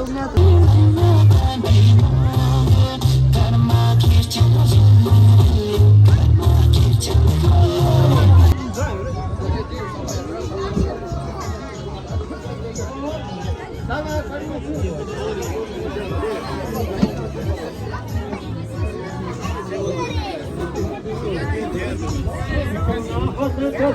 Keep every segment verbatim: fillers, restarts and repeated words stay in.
སྤྱི་པའི་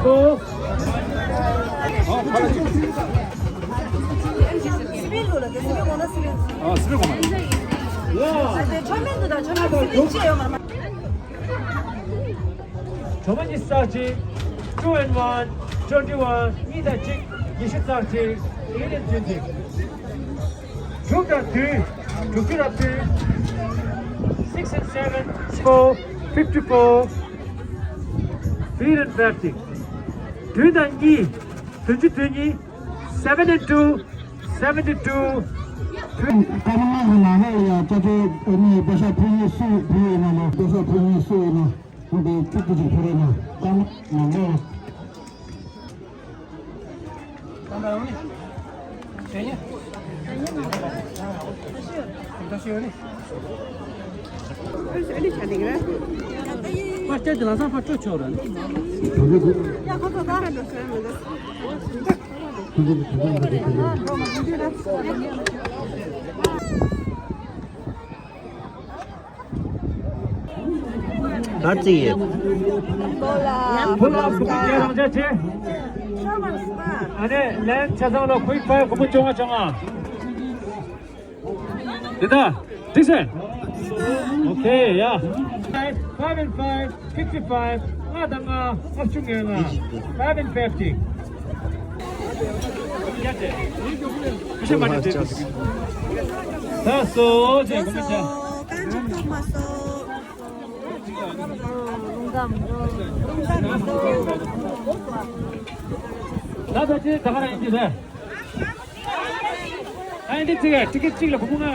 གོང་ལ། གྲོ་མ་གཉིས་བསགས་གཅིག two and one, twenty one, གཉིས་དང་གཅིག་ཉི་ཤུ་རྩ་གཅིག eight and twenty. དྲུག་དང་བདུན། དྲུག་ཅུ་རྩ་བདུན། six and seven, four, fifty four, eight and thirty. བདུན་དང་གཉིས། བདུན་ཅུ་དོན་གཉིས། seven and two, seventy two. ཀརྨ་གི་ནང་ལ་ཡ་ཅ་ཏེ་ནི་པེ་ཤ་ཕུ་ཉི་སུ་བུ་ཡོད་ན་ལོ། པེ་ཤ་ཕུ་ཉི་སུ་ཡོད་ན་ཁོང་དེ་ཁྱུག་ཏུ་ཅིག་ཕུ་རེ་ན་ཀརྨ་ནང་ལ། ག་རེ་བརྩིགས་ཡོད། ཕུ་ལ་ཕུ་གུ་རྒྱལ་རང་བྱ་ཆེ། ཨ་ནེ་ལན་ཆ་ཚང་ལ་ཁུའི་ཕའི་སྒོར་མོ་བཅོ་ལྔ་བཅོ་ལྔ། འདི་ད་འགྲིག་སེ། Okay, yeah. Five and five, fifty five. ལྔ་དང་ལྔ། ལྔ་བཅུ་ང་ལྔ། Five and fifty. ད་སོ་ཇེ་གོ་མ་ཆ། ད་ད་ཅི་ད་ག་ར་ཡིན་གྱི་རེད། ཨ་འདི་ཅིག་ཊི་ཀེ་ཊི་གཅིག་ལ་སྒོར་མོ་ལྔ།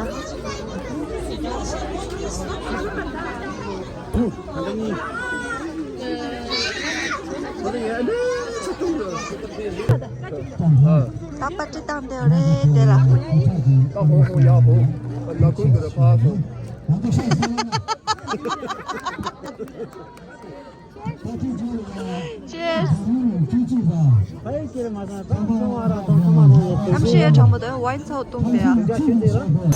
ད་པར་ཊི་བཏང་བསྡད་ཡོད་རེད་དེ་ལ། ད་ཧོ་ཧོ་ཡ་ཧོ། ལ་ཀུན་དུ་ར་ཕ་ཧོ། Cheers. ཨམ་ཤེས་དྲང་པོ་དོན་ཝའིན་ཚོགས་བཏུང་བས།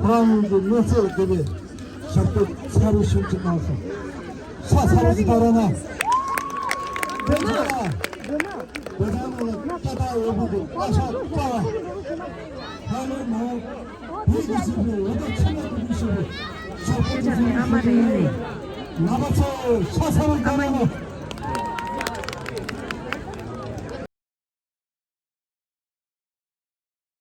ཁོ་རང་གི་གནས་ཚད་ལ་དགོས་པའི་ཞབས་ཏོག་ཚ་རུ་ཞིག་ཅིག་གནང་སོང་། ས་ཚ་རུ་ཞིག་གནང་རོགས་གནང་། དེ་ཚོ་ལ་བོད་དོན་ལ་ལྟ་སྟངས་ཡོད་པ་དེ་བཀའ་ཤག་ལྟ་བ། ཧ་ལས་མ་འོང་། བོད་ཀྱི་སྲིད་པའི་འོས་བསྡུ་ཚང་མ་ཀུན་སྤྱོད་ཞུ་བའི་ཞབས་ཏོག་ཚོ་ཞུ་ཞུ་ཞུ་ཡོད། རྣམ་པ་ཚོ་ས་ཚ་རུ་གནང་རོགས་གནང་།